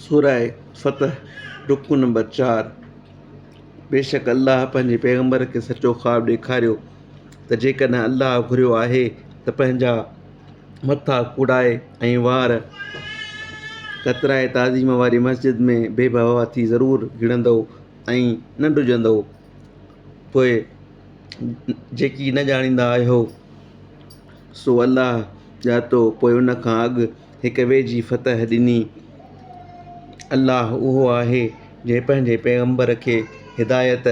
سوره فتح، رڪوع نمبر چار، بيشڪ الله پنهنجي پيغمبر کي سچو خواب ڏيکاريو ته جيڪڏهن الله گهريو آهي ته پنهنجا مٿا ڪوڙائي ۽ وار ڪترائي تعظيم واري مسجد ۾ بي پرواهه ٿي ضرور گهڙندؤ ۽ نه ڊڄندؤ. پوء جيڪي نه ڄاڻيندا آهيو سو الله ڄاتو پوء ان کان اڳ هڪ ويجهي فتح ڏني. الله اهو آهي جنهن پنهنجي پيغمبر کي هدايت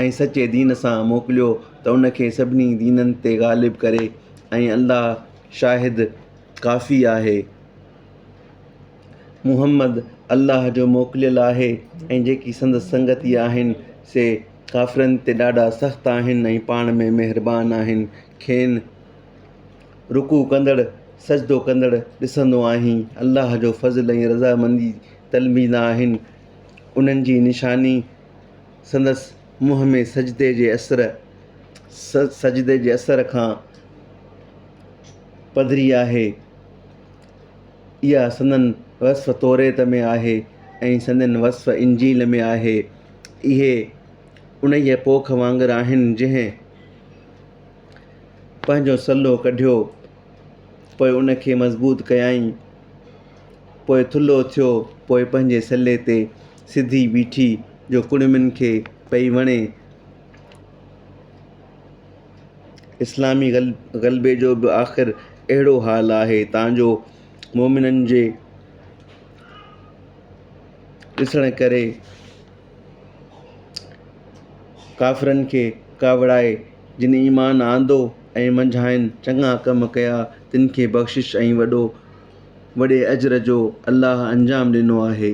۽ سچي دين سان موڪليو ته ان کي سڀني دينن تي غالب ڪري ۽ الله شاهد ڪافي آهي. محمد الله جو موڪليل آهي ۽ جيڪي سندس سنگتي آهن سي ڪافرن تي ڏاڍا سخت آهن ۽ پاڻ ۾ مهربان آهن. کين رڪوع ڪندڙ، سجدو ڪندڙ ڏسندو آهين. الله جو فضل ۽ رضامندي طلبيندا آهن. انهن جي نشاني سندس منهن ۾ سجدي جي اثر سجدي جي اثر کان پڌري آهي. اها سندن وصف توريت ۾ آهي ۽ سندن وصف انجيل ۾ آهي. اهي انهيء پوک وانگر آهن جنهن پنهنجو سلو ڪڍيو، پوء ان کي مضبوط ڪيائين، پوء ٿلهو ٿيو، پوء پنهنجي سلي تي سڌي بيٺي جو ڪڙمين کي پئي وڻي. اسلامي غلبي جو به آخر اهڙو حال آهي تان جو مومنن جي ڏسڻ ڪري ڪافرن کي ڪاوڙائي جن ايمان آندو ۽ منجهائن چڱا ڪم ڪيا تن کي بخشش ۽ وڏو وڏي اجر جو الله انجام ڏنو آهي.